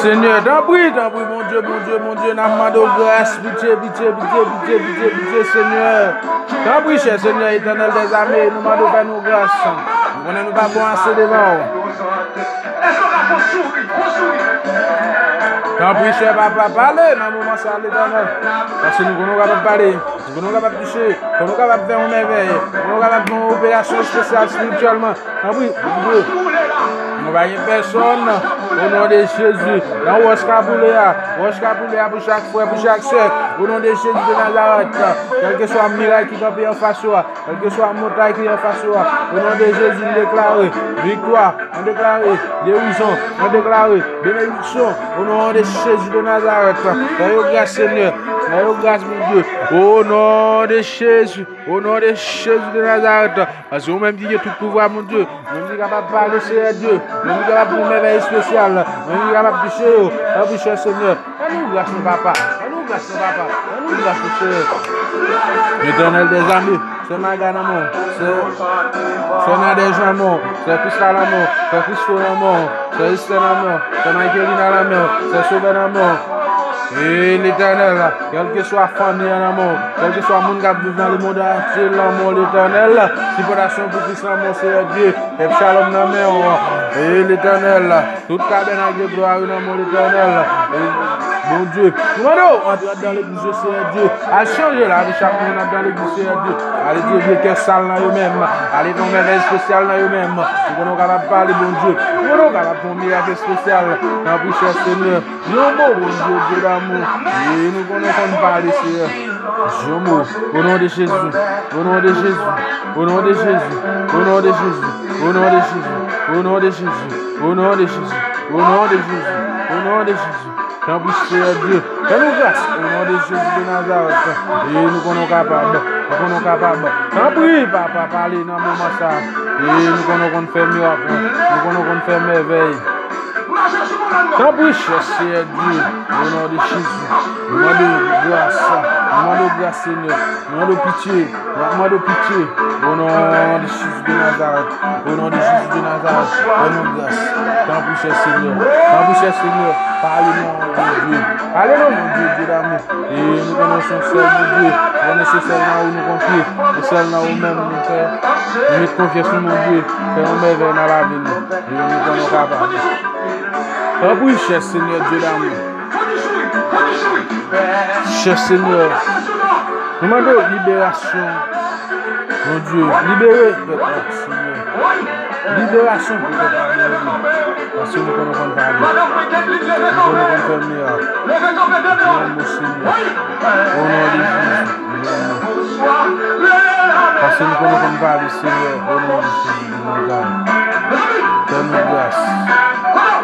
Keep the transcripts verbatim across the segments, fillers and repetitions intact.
Senyè, tanpri, tanpri, Bondye, Bondye, Bondye, n ap mande w gras, pitye, pitye, pitye, pitye, pitye, pitye, Senyè. Tanpri, chè Senyè, Etènèl dèzame, nou mande w fè nou gras. Nou konnen nou pa bon ase devan w. Tanpri, chè Papa, pale nan moman sa, Letènèl. Paske nou konnen w kapab pale, nou konnen w kapab touche, konnen w kapab fè yon mèvèy, konnen w kapab fè yon operasyon espesyal espirityèlman. Tanpri, Bondye. Nou pa gen pèsonn, o non de Jezi. Nan wòch ka boule a, wòch ka boule a pou chak frè, pou chak sè. O non de Jezi de Nazarèt, kèlkeswa miray ki kanpe anfas yo a, kèlkeswa montay ki anfas yo a, o non de Jezi, nou deklare viktwa, nou deklare gerizon, nou deklare benediksyon. O non de Jezi de Nazarèt, fè yo gras, Senyè. Fè yo gras, Bondye. O non de Jezi, o non de Jezi de Nazarèt. Paske ou menm ki gen tout pouvwa, Bondye, ou menm ki kapab pale, Seyè Dye, ou menm ki kapab fè yon mèvèy espesyal, ou menm ki kapab touche yo, tanpri, chè Senyè, fè nou gras, non, Papa, fè nou gras, non, Papa, fè nou gras, non, Seyè. Letènèl dèzame, sè Maga nan men w, sè, sè Nadège nan men w, sè Krisla nan men w, sè Kristo nan men w, sè Estè nan men w, sè Michaelina nan men w, sè Sovè nan men w. E Letènèl, kèlkeswa fanmi an nan men w, kèlkeswa moun k ap viv nan lemonn antye nan men w, Letènèl, sipòtasyon pou Kris nan men w, Seyè Dye, pèp Shalom nan men w. E Letènèl, tout tabènak de glwa yo nan men w, Letènèl. E Bondye, nou mande w antre anndan legliz yo, Seyè Dye, al chanje lavi chak moun anndan legliz, Seyè Dye. Ale dirije kè sal nan yo menm, ale fè yon mèvèy espesyal nan yo menm. Nou konnen w kapab pale, Bondye, nou konnen w kapab fè yon mirak espesyal. Tanpri, chè Senyè. Yon mo, Bondye, Dye damou. E nou konnen w konn pale, Seyè. Di yon mo. O non de Jezi. O non de Jezi. O non de Jezi. O non de Jezi. O non de Jezi. O non de Jezi. O non de Jezi. O non de Jezi. O non de Jezi. Tanpri, Seyè Dye. Fè nou gras. O non de Jezi de Nazarèt. E nou konnen w kapab. Nou konnen w kapab. Tanpri, Papa, pale nan moman sa a. E nou konnen w konn fè mirak. Nou konnen w konn fè mèvèy. Tanpri, chè Seyè Dye, o non de Jezi, nou mande w gras, nou mande w gras, Senyè, nou mande w pitye, nou mande w pitye, o non de Jezi de Nazarèt, o non de Jezi de Nazarèt, fè nou gras. Tanpri, chè Senyè, tanpri, chè Senyè, pale non, Bondye, pale non, Bondye, Dye damou. E nou konnen se yon sèl Bondye, nou konnen se sèl nan ou nou konfye, se sèl nan ou menm nou fè, nou met konfyans nou, Bondye, fè yon mèvèy nan lavi nou. E nou konnen w kapab. Tanpri, chè Senyè Dye damou. Chè Senyè, nou mande w liberasyon. Bondye, libere pèp la, Senyè. Liberasyon pou pèp la, Bondye. Paske nou konnen w konn pale. Nou konnen w konn fè mirak. Di yon mo, Senyè. O non de Jezi, di yon mo. Paske nou konnen w konn pale, Senyè. O non de Jezi, di yon mo. Fè nou gras.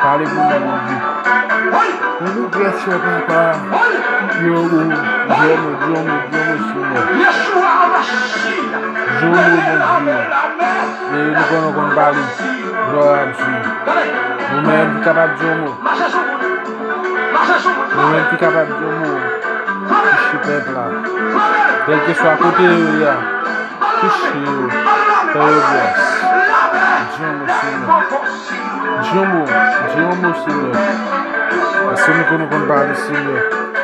Pale pou nou, Bondye. Fè nou gras, chè Papa. Di yon mo, di yon mo, di yon mo, di yon mo, Senyè. Di yon mo, Bondye. E nou konnen w konn pale. Glwa a Dye. Ou menm ki kapab di yon mo. Ou menm ki kapab di yon mo. Touche pèp la. Kèlkeswa kote yo ye a. Touche yo. Fè yo gras. Di yon mo, Senyè. Di yon mo. Di yon mo, Senyè. Paske nou konnen w konn pale, Senyè.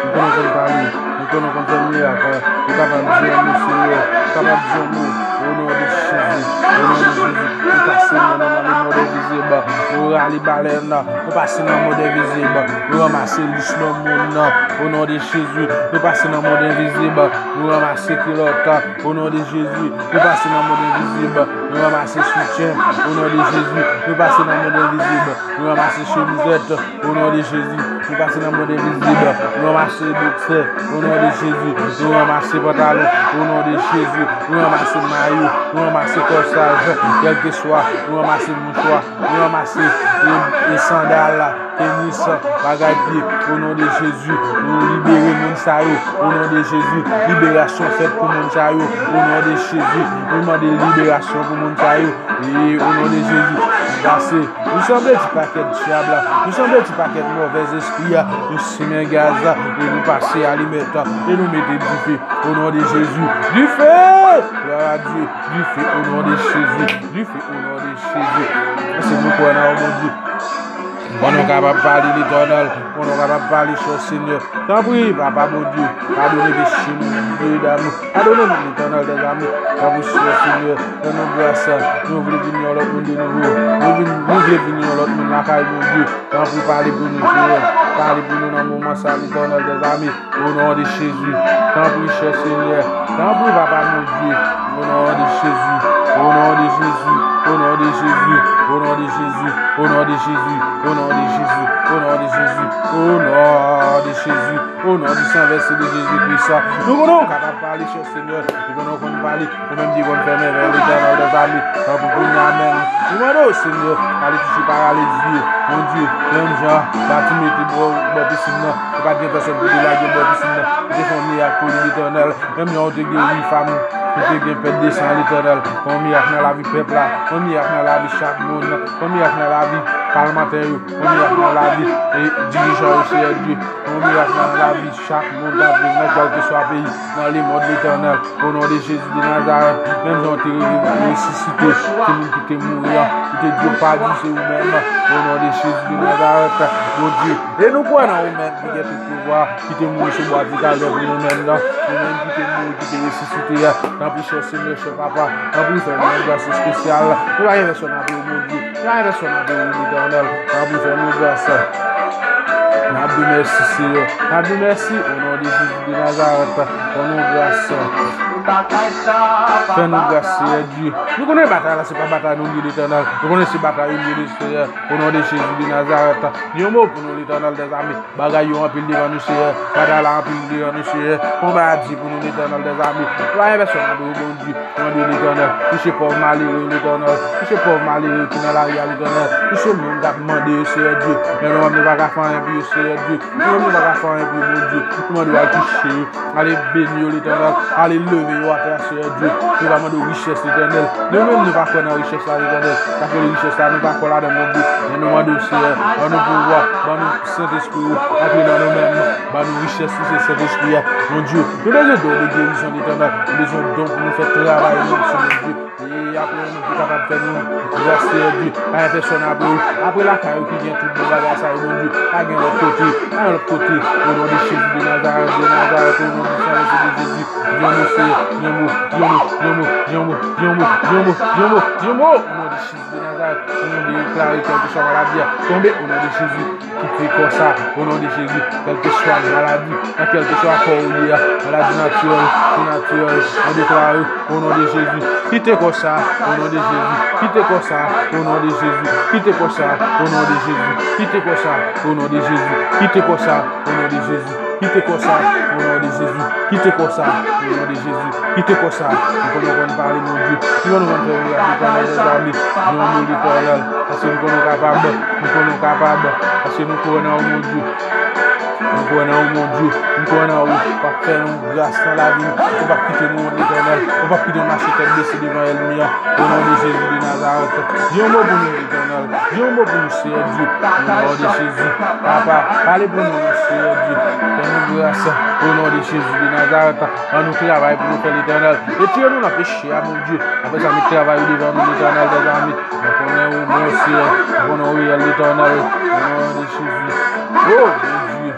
Nou konnen w konn pale. Nou konnen w konn fè mirak. Ou kapab di yon mo, Senyè. Ou kapab di yon mo. O non de Jezi. O non de Jezi. Nou pase nan, nan, nan lemonn envizib. Nou rale balèn. Nou pase nan monn envizib. Nou ranmase lis nan moun nan. O non de Jezi. Nou pase nan monn envizib. Nou ranmase kilòt. O non de Jezi. Nou pase nan monn envizib. Nou ranmase soutyen. O non de Jezi. Nou pase nan monn envizib. Nou ranmase chemizèt. O non de Jezi. Nou pase nan monn envizib. Nou ranmase boksè. O non de Jezi. Nou ranmase pantalon. O non de Jezi. Nou ranmase mayo. Nou ranmase kòsaj. Kèlkeswa. Nou ranmase mouchwa. Nou ranmase e, e sandal, tenis, bagay pye. O non de Jezi, nou libere moun sa yo. O non de Jezi, liberasyon fèt pou moun sa yo. O non de Jezi, nou mande liberasyon pou moun sa yo. E o non de Jezi, nou pase. Nou sanble ti pakèt dyab la. Nou sanble ti pakèt mòvèz espri a. Nou simen gaz la. E nou pase alimèt la. E nou mete dife. O non de Jezi. Dife! Glwa a Dye. Dife o non de Jezi. Dife o non de Jezi. Paske nou kwè nan ou, Bondye. Pou nou kapab pale, Letènèl, pou nou kapab pale, chè Senyè. Tanpri, Papa Bondye, padone peche nou, Bondye damou. Padone nou, Letènèl dèzame. Tanpri, chè Senyè, fè nou gras. Nou vle vin yon lòt moun de nouvo. Nou vin, nou vle vin yon lòt moun lakay Bondye. Tanpri, pale pou nou, Senyè. Pale pou nou nan moman sa, Letènèl dèzame. Au nom de Jésus. Tanpri, chè Senyè. Tanpri, Papa Bondye. Au nom de Jésus. Au nom de Jésus. Au nom de Jésus. Au nom de Jésus. Au nom de Jésus. Au nom de Jésus. Au nom de Jésus. Au nom de Jésus. Au nom du sang versé de Jésus-Christ. Nou konnen w kapab pale, chè Senyè. Nou konnen w konn pale. Ou menm ki konn fè mèvèy, Letènèl dèzame, tanpri kounye a menm. Nou mande w, Senyè, ale touche paraliz yo. Bondye, menm jan Batime te bò, bò pisin nan, e pa t gen pèsòn pou te lage bò pisin nan, ou te fè yon mirak pou li, Letènèl. Menm jan ou te geri fanm ki te gen pèt de san, Letènèl, fè yon mirak nan lavi pèp la, fè yon mirak nan lavi chak moun, fè yon mirak nan lavi palmantè yo, fè yon mirak nan lavi, e, dirijan yo, Seyè Dye, fè yon mirak nan lavi chak moun k ap viv nan kèlkeswa peyi nan lemonn, Letènèl. Au nom de Jésus de Nazareth, menm jan w te re-, resisite timoun ki te mouri an, ki te di yo pa di se ou menm, au nom de Jésus de Nazareth, Bondye. E nou kwè nan ou menm ki gen tout pouvwa, ki te mouri sou bwa di Kalvè pou nou menm nan, ou menm ki te mouri, ki te resisite a. Tanpri, chè Senyè, chè Papa, tanpri fè nou yon gras espesyal. Nou pa gen pèsòn apre ou, Bondye. Fè pèsòn apre ou, Letènèl. Tanpri fè nou gras. N ap di w mèsi, Seyè. N ap di w mèsi, o non de Jezi de Nazarèt. Fè nou gras. Fè nou gras, Seyè Dye. Nou konnen batay la, se pa batay nou li, Letènèl. Nou konnen se batay ou li, Seyè. O non de Jezi de Nazarèt. Di yon mo pou nou, Letènèl dèzame. Bagay yo anpil devan nou, Seyè. Batay la anpil devan nou, Seyè. Fè yon bagay di pou nou, Letènèl dèzame. Nou pa gen pèsòn apre ou, Bondye. Mande w, Letènèl. Touche pòv malere yo, Letènèl. Touche pòv malere yo ki nan lari a, Letènèl. Touche moun k ap mande yo, Seyè Dye. Men nou menm nou pa ka fè anyen pou yo, Seyè Dye. Nou menm nou pa ka fè anyen pou yo, Bondye. Nou mande w al touche yo. Ale beni yo, Letènèl. Ale leve yo atè a, Seyè Dye. Nou pa mande w richès, Letènèl. Nou menm nou pa kwè nan richès la, Letènèl. Paske richès la, nou pa kwè ladan l, Bondye. Men nou mande w, Seyè, ban nou pouvwa, ban nou Sentespri ou antre nan nou menm. Ban nou richès pou se Sentespri a, Bondye. Nou bezwen don de gerizon, Letènèl. Nou bezwen don pou nou fè travay nou sou Bondye. E apre nou pou kapab fè nou gras, Seyè Dye. Pa gen pèsòn apre ou. Apre lakay ou ki gen tout bon bagay sa yo, Bondye. Pa gen lòt kote. Pa gen lòt kote. O non de Jezi de Nazarèt, de Nazarèt, o non de San Jezi de Jezi. Di yon mo, Seyè. Di yon mo, di yon mo, di yon mo, di yon mo, di yon mo, di yon mo, di yon mo, di yon mo. O non de Jezi de Nazarèt, o non de deklare kèlkeswa maladi a tonbe, o non de Jezi, kite kò sa, o non de Jezi, kèlkeswa maladi, nan kèlkeswa kò ou ye a, maladi natirèl, sinatirèl, mwen deklare, o non de Jezi, kite kò sa, o non de Jezi, kite kò sa, o non de Jezi, kite kò sa, o non de Jezi, kite kò sa, o non de Jezi, kite kò sa, o non de Jezi. Kite kò sa, o non de Jezi. Kite kò sa, o non de Jezi. Kite kò sa. Nou konnen w konn pale, Bondye. Nou konnen w konn fè mirak, Letènèl dèzame. Di yon mo, Letènèl. Paske nou konnen w kapab. Nou konnen w kapab. Paske nou kwè nan ou, Bondye. Nou kwè nan ou, Bondye. Nou kwè nan ou. W ap fè nou gras nan lavi nou. Ou p ap kite nou wont, Letènèl. Ou p ap kite nou mache tèt bese devan ènmi an. O non de Jezi de Nazarèt. Di yon mo pou nou, Letènèl. Di yon mo pou nou, Seyè Dye. O non de Jezi. Papa, pale pou nou, Seyè Dye. Fè nou gras. O non de Jezi de Nazarèt. Ban nou travay pou nou fè, Letènèl. Retire nou nan peche a, Bondye. Apre sa, met travay ou devan nou, Letènèl dèzame. Nou konnen ou bon, Seyè. Nou konnen ou reyèl, Letènèl. O non de Jezi. O, Bondye.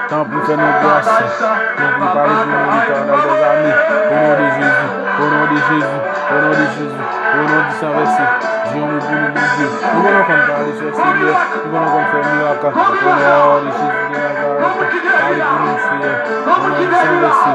Tanpri fè nou gras. Tanpri pale pou nou, Letènèl dèzame. O non de Jezi. O non de Jezi. O non de Jezi. O non di san vèse. Di yon mo pou nou, Bondye. Nou konnen w konn pale, chè Senyè. Nou konnen w konn fè mirak. O non de Jezi de Nazarèt. Pale pou nou, Seyè. O non di san vèse.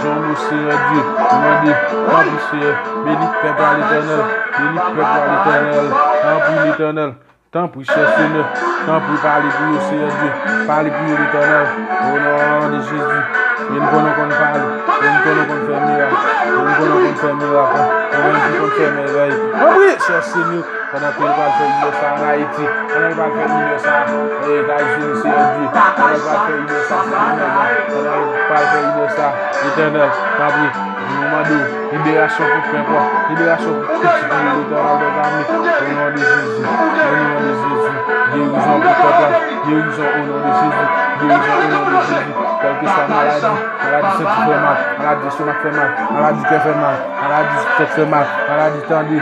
Di yon mo, Seyè Dye. Nou mande, tanpri, Seyè. Beni pèp la, Letènèl. Beni pèp la, Letènèl. Tanpri, Letènèl. Tanpri, chè Senyè, tanpri pale pou yo, Seyè Dye. Pale pou yo, Letènèl. O non de Jezi. E m konnen w konn pale. E m konnen w konn fè mirak. E m konnen w konn fè mirak. Ou menm ki konn fè mèvèy. Tanpri, chè Senyè, pandan ke yo pral fè inivèsè sa ann Ayiti, pandan yo pral fè inivèsè sa, e, Etazini, Seyè Dye, pandan yo pral fè inivèsè sa, pandan yo pral fè inivèsè sa, Letènèl, tanpri, nou mande w, liberasyon pou pèp ou, liberasyon pou pitit ou yo, Letènèl dèzame, o non de Jezi, o non de Jezi, gerizon pou pèp la, gerizon o non de Jezi, gerizon o non de Jezi, kèlkeswa maladi, maladi senti fè mal, maladi lestomak fè mal, maladi kè fè mal, maladi tèt fè mal, maladi tande,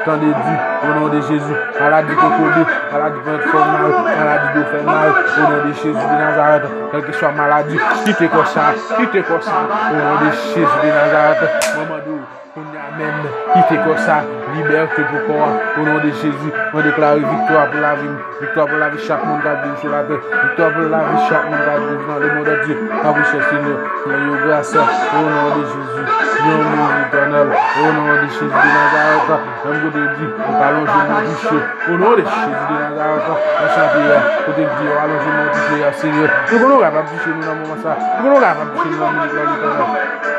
Tande di, o non de Jezi, maladi kokobe, maladi pran fè mal, maladi do fè mal, o non de Jezi de Nazarèt, kèlkeswa maladi, kite kò sa, kite kò sa, o non de Jezi de Nazarèt, mwen mande w, kounye a menm, kite kò sa, libète pou kò a, o non de Jezi, mwen deklare viktwa pou lavi m, viktwa pou lavi chak moun k ap viv sou latè, viktwa pou lavi chak moun k ap viv nan lemonn antye, nan richès Senyè, nan yon gras, o non de Jezi, yon moun etènèl, o non de Jezi de Nazarèt, menm kote l di, ou pa lonje men w touche, o non de Jezi de Nazarèt, nan chante a, kote l di, ou pa lonje men w touche a, Senyè, nou konnen w kapab touche nou nan moman sa, nou konnen w kapab touche nou nan minit la, Letènèl.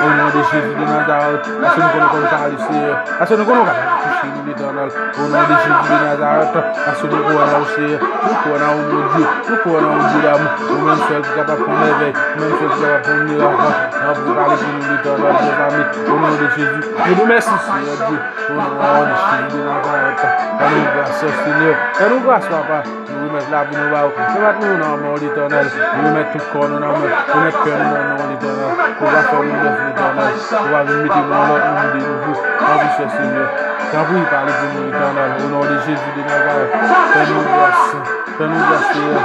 O non de Jezi de Nazarèt, paske nou konnen w konn pale, Senyè. Paske nou konnen w kapab touche nou, Letènèl. O non de Jezi de Nazarèt, paske nou kwè nan ou, Senyè. Nou kwè nan ou, Bondye. Nou kwè nan ou, Dye damou. Ou menm sèl ki kapab fè yon mèvèy. Ou menm sèl ki kapab fè yon mirak. Ann pale pou nou, Letènèl dèzame. O non de Jezi, nou di w mèsi, Senyè Dye. O non de Jezi de Nazarèt, fè nou gras, Senyè. Fè nou gras, Papa. Nou remèt lavi nou ba ou. Remèt nou nan men w, Letènèl. Nou remèt tout kò nou nan men w. Remèt kè nou nan men w, Letènèl. Ou va fè nou nèf, Letènèl. Ou va vin mete nou yon lòt moun de nouvo. Tanpri, chè Senyè. Tanpri, pale pou nou, Letènèl. O non de Jezi de Nazarèt. Fè nou gras. Fè nou gras, Senyè.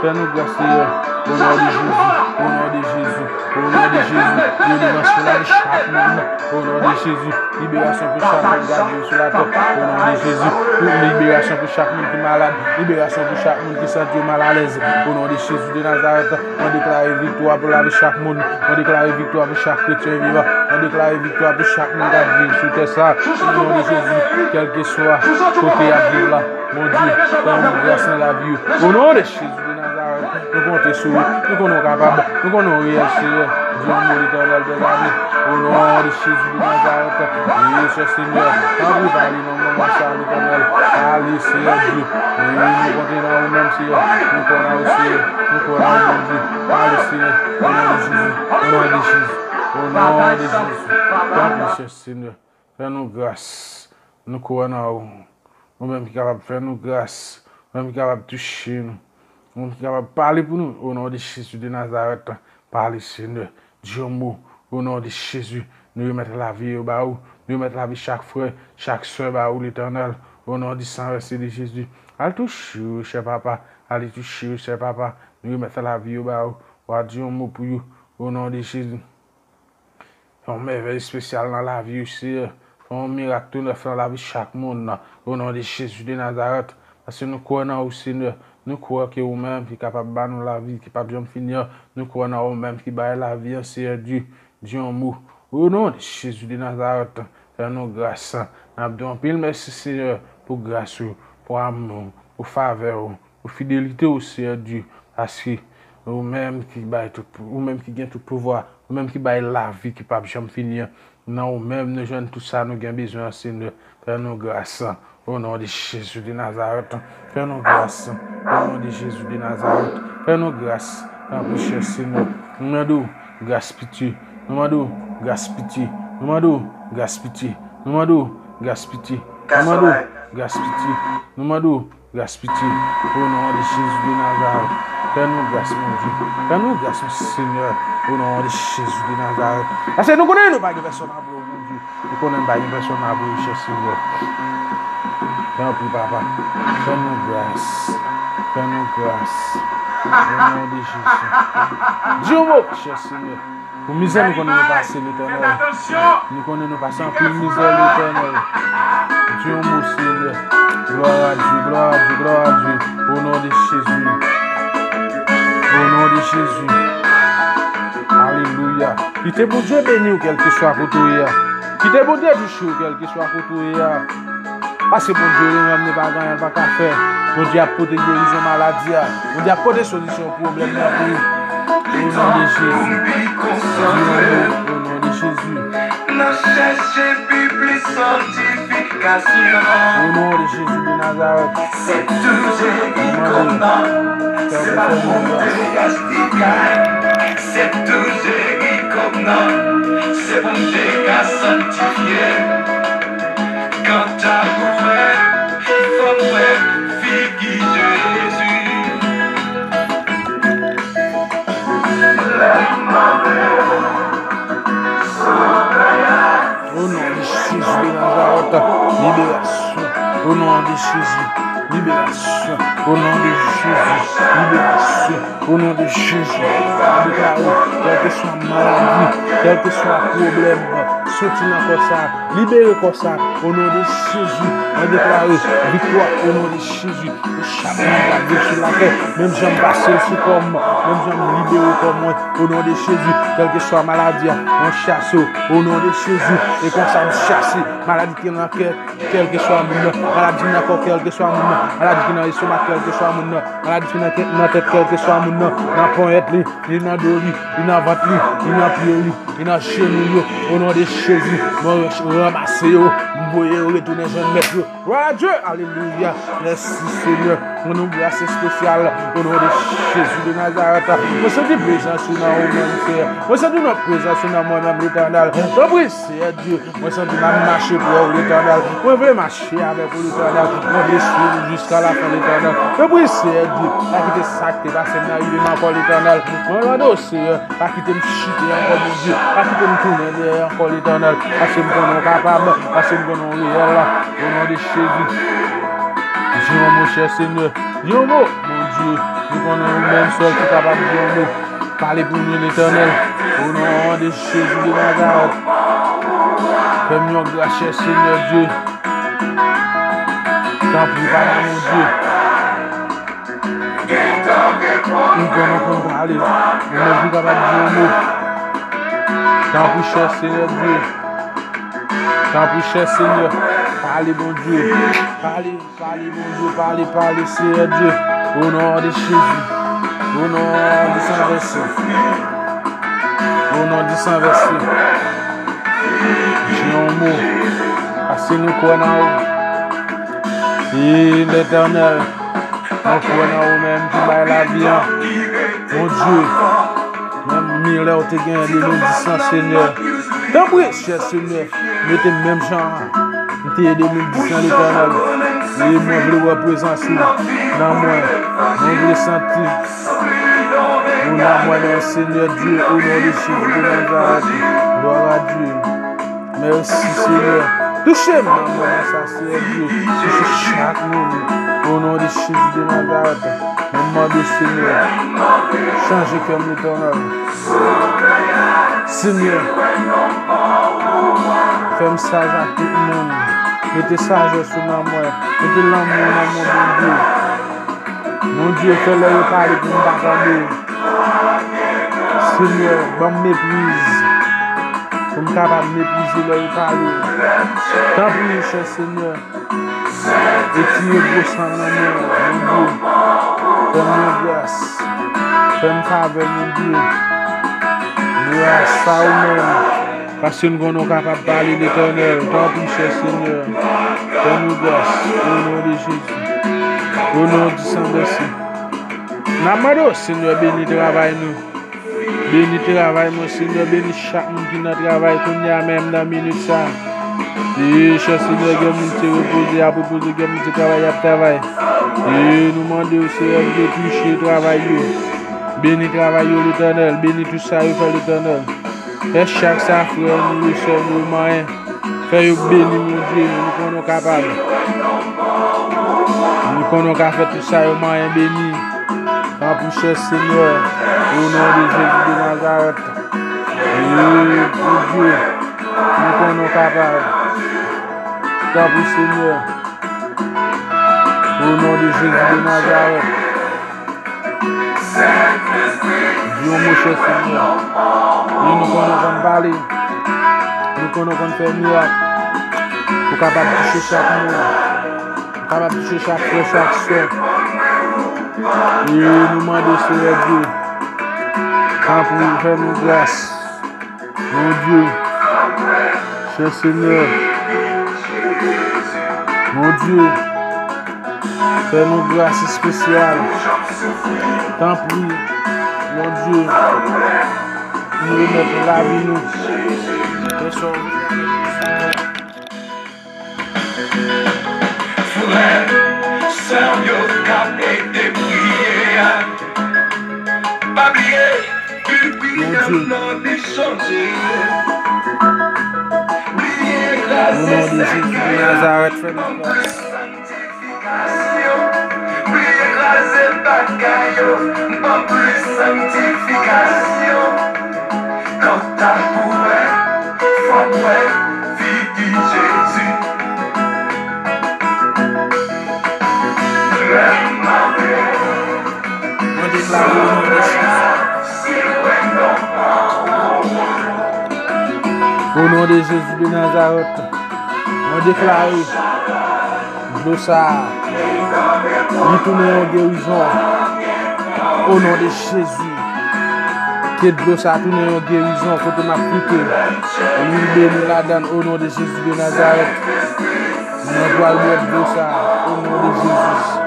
Fè nou gras, Senyè. O non de Jezi. O non de Jezi. O non de Jezi. Delivrans pou lavi chak moun. O non de Jezi. Liberasyon pou chak moun k ap viv sou latè. O non de Jezi. Liberasyon pou chak moun ki malad. Liberasyon pou chak moun ki santi yo malalèz. O non de Jezi de Nazarèt, mwen deklare viktwa pou lavi chak moun. Mwen deklare viktwa pou chak kretyen vivan. Mwen deklare viktwa pou chak moun k ap viv sou tè sa. O non de Jezi, kèlkeswa kote y ap viv la, Bondye, fè yon gras nan lavi yo. O non de Jezi de Nazarèt, nou konte sou ou. Nou konnen w kapab. Nou konnen w reyèl, Senyè. Di yon mo, Letènèl dèzame. O non de Jezi de Nazarèt. Wi, chè Senyè. Tanpri, pale nan moman sa, Letènèl. Pale, Senyè Dye. Wi, nou konte nan ou menm, Senyè. Nou kwè nan ou, Senyè. Nou kwè nan ou, Bondye. Pale, Senyè. O non de Jezi. O non de Jezi. O non de Jezi. Tanpri, chè Senyè. Fè nou gras. Nou kwè nan ou. Ou menm ki kapab fè nou gras. Ou menm ki kapab touche nou. Ou menm ki kapab pale pou nou. O non de Jezi de Nazarèt, pale, Senyè. Di yon mo. O non de Jezi, nou remèt lavi yo ba ou. Nou remèt lavi chak frè, chak sè ba ou, Letènèl. O non di san vèse de Jezi. Al touche yo, chè Papa. Al touche yo, chè Papa. Nou remèt lavi yo ba ou. W a di yon mo pou yo. O non de Jezi. Fè yon mèvèy espesyal nan lavi yo, Senyè. Fè yon mirak tou nèf nan lavi chak moun nan. O non de Jezi de Nazarèt. Paske nou kwè nan ou, Senyè. Nou kwè ke ou menm ki kapab ba nou lavi ki p ap janm fini an. Nou kwè nan ou menm ki bay lavi an, Senyè Dye. Di yon mo. O non de Jezi de Nazarèt. Fè nou gras. N ap di w anpil mèsi, Senyè, pou gras ou, pou amou w, pou favè w, pou fidelite w, Senyè Dye. Paske ou menm ki bay tout, ou menm ki gen tout pouvwa, ou menm ki bay lavi ki p ap janm fini an. Nan ou menm nou jwenn tout sa nou gen bezwen an, Senyè. Fè nou gras. O non de Jezi de Nazarèt. Fè nou gras. O non de Jezi de Nazarèt. Fè nou gras. Tanpri, chè Senyè. Nou mande w gras pitye. Nou mande w gras pitye. Nou mande w gras pitye. Nou mande w gras pitye. Nou mande w gras pitye. Nou mande w gras pitye. O non de Jezi de Nazarèt. Fè nou gras, Bondye. Fè nou gras, Senyè. O non de Jezi de Nazarèt. Paske nou konnen nou pa gen pèsonn apre w, Bondye. Nou konnen nou pa gen pèsonn apre w, chè Senyè. Tanpri, Papa. Fè nou gras. Fè nou gras. O non de Jezi. Di yon mo, chè Senyè. Pou mizè nou konnen nou pase, Letènèl. Nou konnen nou pase anpil mizè, Letènèl. Di yon mo, Senyè. Glwa a Dye, glwa a Dye, glwa a Dye. O non de Jezi. O non de Jezi. Alelouya. Kite Bondye beni w kèlkeswa kote w ye a. Kite Bondye touche w kèlkeswa kote w ye a. Paske Bondye li menm li pa gen anyen l pa ka fè. Bondye ap pote gerizon maladi a. Bondye ap pote solisyon pwoblèm nan pou ou. O non de Jezi. Di yon mo, o non de Jezi. N ap chèche pi plis santifikasyon. O non de Jezi de Nazarèt. Se tou Jezi kòm nan. Se pa Bondye Gaspikay. Se tou Jezi kòm nan. Se Bondye ka sanktifye. Kanta pou mwen, fò m wè figi Jezi. Lè m mande, Sovè a. O non de Jezi de Nazarèt, libere Jezi, liberasyon. O non de Jezi, liberasyon. O non de Jezi, mwen deklare, kèlkeswa maladi, kèlkeswa pwoblèm, soti nan kò sa, libere kò sa. O non de Jezi, mwen deklare viktwa. O non de Jezi, pou chak moun k ap viv sou latè, menm jan m pase l sou kò m, menm jan m libere kò mwen. O non de Jezi, kèlkeswa maladi a, mwen chase w. O non de Jezi, e konsa m chase maladi ki nan kè kèlkeswa moun nan, maladi nan kò kèlkeswa moun nan, maladi ki nan estomak kèlkeswa moun nan, maladi ki nan tèt, nan tèt kèlkeswa moun nan, nan ponyèt li, li nan do li, li nan vant li, li nan pye li, li nan jenou yo. O non de Jezi, mwen ranmase yo, m voye yo retounen jwenn mèt yo. Glwa a Dye, alelouya. Mèsi Senyè, mwen nou gras espesyal. O non de Jezi de Nazarèt, mwen santi prezans ou nan ou menm, Senyè. Mwen santi nan prezans ou nan mwen menm, Letènèl. Tanpri, Seyè Dye, mwen santi m ap mache prè ou, Letènèl. Mwen vle mache avèk ou, Letènèl. Mwen vle swiv ou jiska lafen, Letènèl. Tanpri, Seyè Dye, pa kite sa k te pase m nan rive m ankò, Letènèl. Mwen mande w, Seyè, pa kite m chite ankò, Bondye. Pa kite m tounen dèyè ankò, Letènèl. Paske m konnen w kapab, paske m konnen w reyèl. O non de Jezi. Di yon mo, chè Senyè. Di yon mo, Bondye. Nou konnen ou menm sèl ki kapab di yon mo. Pale pou nou, Letènèl. O non de Jezi de Nazarèt. Fè m yon gras, chè Senyè Dye. Tanpri, Papa Bondye. M konnen w konn pale. Ou menm ki kapab di yon mo. Tanpri, chè Senyè Dye. Tanpri, chè Senyè. Pale, Bondye. Pale. Pale, Bondye, pale, pale, Seyè Dye. O non de Jezi. O non de san vèse. O non de san vèse. Di yon mo. Paske nou kwè nan ou. E Letènèl, nou kwè nan ou menm ki bay lavi an. Bondye. Menm milè w te genyen de mil dis lan, Senyè. Tanpri, chè Senyè, mete m menm jan m te ye de mil dis lan, Letènèl. E mwen vle wè prezans ou nan mwen. Mwen vle santi ou nan mwen, Senyè Dye, o non de Jezi de Nazarèt. Glwa a Dye. Mèsi, Senyè. Touche m nan moman sa, Seyè Dye. Touche chak moun. O non de Jezi de Nazarèt. Mwen mande, Senyè, chanje kè m, Letènèl. Senyè, fè m saj ak tout moun. Mete sajès ou nan mwen. Mete lanmou nan mwen, Bondye. Bondye, fè lè yo pale pou m pa tande. Senyè, ban m mepriz pou m kapab meprize lè yo pale. Tanpri, chè Senyè, retire gwo san nan men m, Bondye. Fè m yon gras. Fè m favè, Bondye. Gras a ou menm. Paske n konnen w kapab pale, Letènèl. Tanpri, chè Senyè, fè nou gras, o non de Jezi. O non di san vèse. N ap mande w, Senyè, beni travay nou. Beni travay mwen, Senyè. Beni chak moun ki nan travay kounye a menm nan minit sa. E chè Senyè, gen moun se repoze, y ap repoze, gen moun se travay, y ap travay. E nou mande w, Senyè, de touche travay yo. Beni travay yo, Letènèl. Beni tout sa yo fè, Letènèl. Fè chak sa frè nou yo, sè nou yo manyen. Fè yo beni, Bondye, nou konnen w kapab. Nou konnen w ka fè tout sa yo manyen beni. Tanpri, chè Senyè, o non de Jezi de Nazarèt. E, Bondye, nou konnen w kapab. Tanpri, Senyè, o non de Jezi de Nazarèt. Di yon mo, chè Senyè. Wi, nou konnen w konn pale. Nou konnen w konn fè mirak. Ou kapab touche chak moun. Ou kapab touche chak frè, chak sè. E nou mande, Seyè Dye, tanpri, fè nou gras. Bondye, chè Senyè, Bondye, fè nou gras espesyal. Tanpri, Bondye, nou remèt ou lavi nou. Fè sa w vle avèk nou, Senyè. Frè, sè w yo k ap ede priye a, pa bliye, pi priye m nan li chanje. Bliye kraze sèkilè a, Nazarèt, fè nou gras. Pliye kraze bagay yo, ban plis sanktifikasyon. Kanta pou wè, fò m wè figi Jezi. Mwen deklare o non de Jezi. O non de Jezi de Nazarèt, mwen deklare dlo sa a, li tounen yon gerizon. O non de Jezi, ke dlo sa a tounen yon gerizon kote m ap fite. Lwil beni ladan l, o non de Jezi de Nazarèt. Mwen pral bwè dlo sa a, o non de Jezi.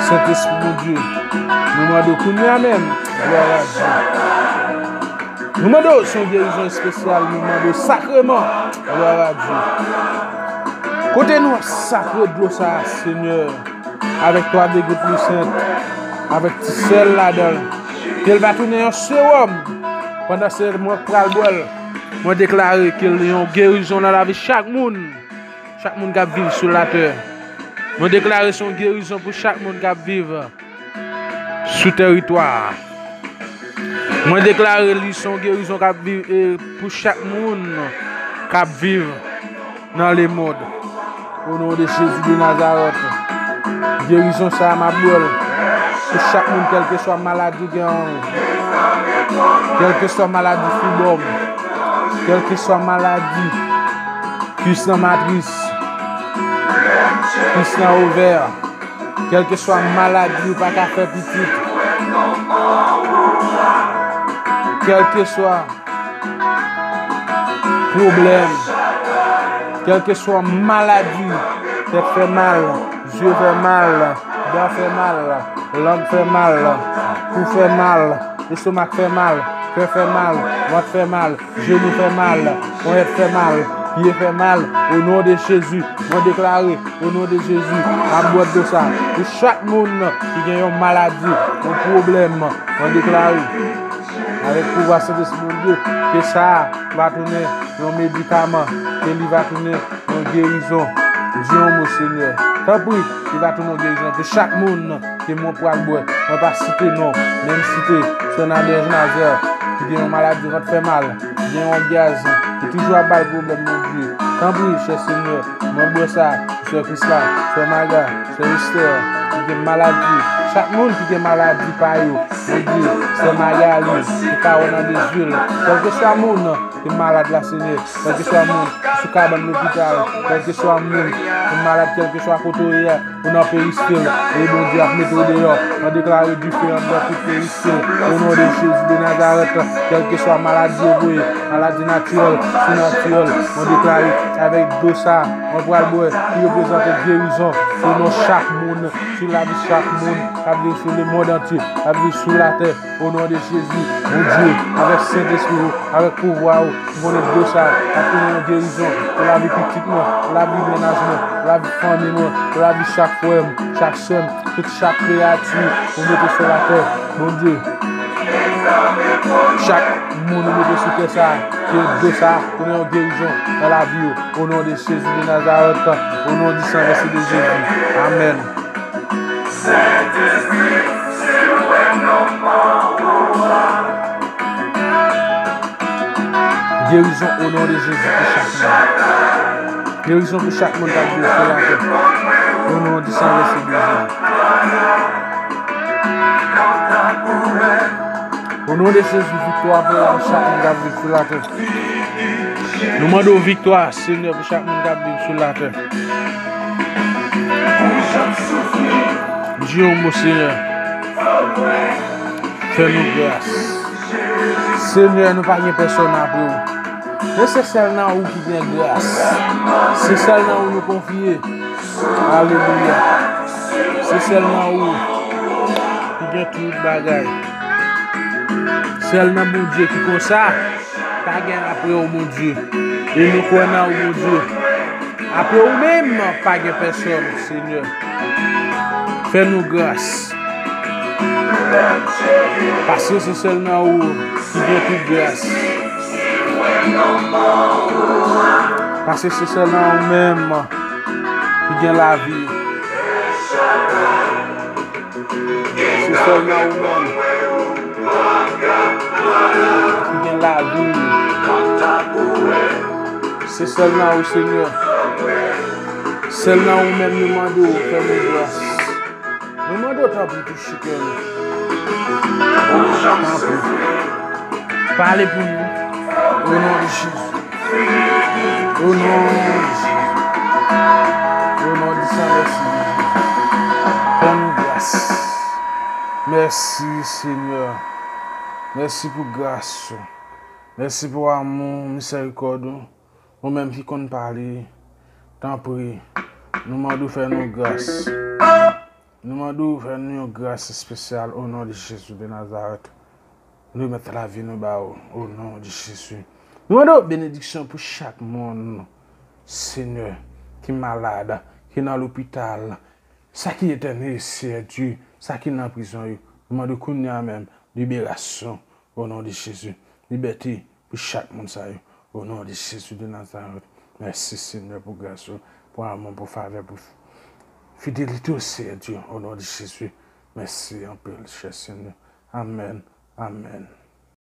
Sentespri Bondye, nou mande w kounye a menm, glwa a Dye. Nou mande w se yon gerizon espesyal, nou mande w sakreman, glwa a Dye. Kote nou ap sakre dlo sa a, Senyè, avèk twa degoutelman sent, avèk ti sèl ladan l, ke l va tounen yon sewòm. Pandan se mwen k pral bwè l, mwen deklare ke l yon gerizon nan lavi chak moun. Chak moun k ap viv sou latè. Mwen deklare se yon gerizon pou chak moun k ap viv sou tèritwa a. Mwen deklare li se yon gerizon k ap viv, e, pou chak moun k ap viv nan lemonn. O non de Jezi de Nazarèt, gerizon sa a m ap bwè l pou chak moun, kèlkeswa maladi w gen an, kèlkeswa maladi fibwòm, kèlkeswa maladi kwis nan matris, kwis nan ovè, kèlkeswa maladi ou pa ka fè pitit, kèlkeswa pwoblèm, kèlkeswa maladi, tèt fè mal, zye fè mal, dan fè mal, lang fè mal, kou fè mal, estomak fè mal, kè fè mal, vant fè mal, jenou fè mal, ponyèt fè mal, pye fè mal. O non de Jezi, mwen deklare, o non de Jezi, m ap bwè dlo sa pou chak moun ki gen yon maladi, yon pwoblèm, mwen deklare avèk pouvwa Sentespri Bondye, ke sa a va tounen yon medikaman, ke li va tounen yon gerizon. Di yon mo, Senyè. Tanpri, li va tounen yon gerizon pou chak moun ke mwen pral bwè. Mwen pa site non, men m site Sè Nadège Nazaire, ki gen yon maladi vant fè mal, ki gen yon ògyaz, ki toujou ap ba l pwoblèm, Bondye. Tanpri, chè Senyè, mwen bwè sa, Sè Krisla, Sè Maga, Sè Estè, ki gen maladi. Chak moun ki gen maladi pa yo, Bondye, Sè Magali, ki ka wè nan de zye l. Kèlkeswa moun ki malad la, Senyè, kèlkeswa moun ki sou kabann lopital, kèlkeswa moun ki malad, kèlkeswa kote w ye a, ou nan peristil, e Bondye ap mete w deyò. Mwen deklare dife anndan tout peristil, o non de Jezi de Nazarèt, kèlkeswa maladi yo voye, maladi natirèl, sinatirèl, mwen deklare avèk dlo sa a, mwen pral bwè, ki reprezante gerizon sou non chak moun, sou lavi chak moun k ap viv sou lemonn antye, k ap viv sou latè, o non de Jezi, Bondye, avèk Sentespri w, avèk pouvwa w, m konnen dlo sa a ap tounen yon gerizon pou lavi pitit mwen, pou lavi mennaj mwen, pou lavi fanmi mwen, pou lavi chak frè m, chak sè m, tout chak kreyati ou mete sou latè, Bondye. Chak moun ou mete sou tè sa a, ke dlo sa a tounen yon gerizon nan lavi yo. O non de Jezi de Nazarèt, o non di san vèse de Jezi. Amèn. Gerizon o non de Jezi pou chak moun. Gerizon pou chak moun k ap viv sou latè. O non di san vèse de Jezi. O non de Jezi, viktwa pou chak moun k ap viv sou latè. Nou mande w viktwa, Senyè, pou chak moun k ap viv sou latè. Di yon mo, Senyè. Fè nou gras. Senyè, nou pa gen pèsòn apre w. Men se sèl nan ou ki gen gras. Se sèl nan ou nou konfye. Alelouya. Se sèl nan ou ki gen tout bagay. Sèl nan Bondye ki konsa. Pa gen apre w, Bondye. E nou kwè nan ou, Bondye. Apre ou menm, pa gen pèsòn, Senyè. Fè nou gras. Paske se sèl nan ou ki gen tout gras. Paske se sèl nan ou menm ki gen lavi. Se sèlman ou menm ki gen lavi. Se sèlman ou, Senyè. Sèlman ou menm nou mande w fè nou gras. Nou mande w tanpri touche kè nou. Tanpri. Pale pou nou. O non de Jezi. O non de Jezi. O non de sa, mèsi. Fè nou gras. Mèsi, Senyè. Mèsi pou gras ou. Mèsi pou amou, misèrikòd ou. Ou menm ki konn pale, tanpri, nou mande w fè nou gras. Nou mande w fè nou yon gras espesyal o non de Jezi de Nazarèt. Nou remèt lavi nou ba ou o non de Jezi. Nou mande w benediksyon pou chak moun, Senyè, ki malad, ki nan lopital, sa ki etène, Seyè Dye, sa ki nan prizon yo. Nou mande w kounye a menm liberasyon o non de Jezi. Libète pou chak moun sa yo o non de Jezi de Nazarèt. Mèsi, Senyè, pou gras ou, pou amou, pou favè, pou fidelite w, Seyè Dye, o non de Jezi. Mèsi anpil, chè Senyè. Amèn. Amèn.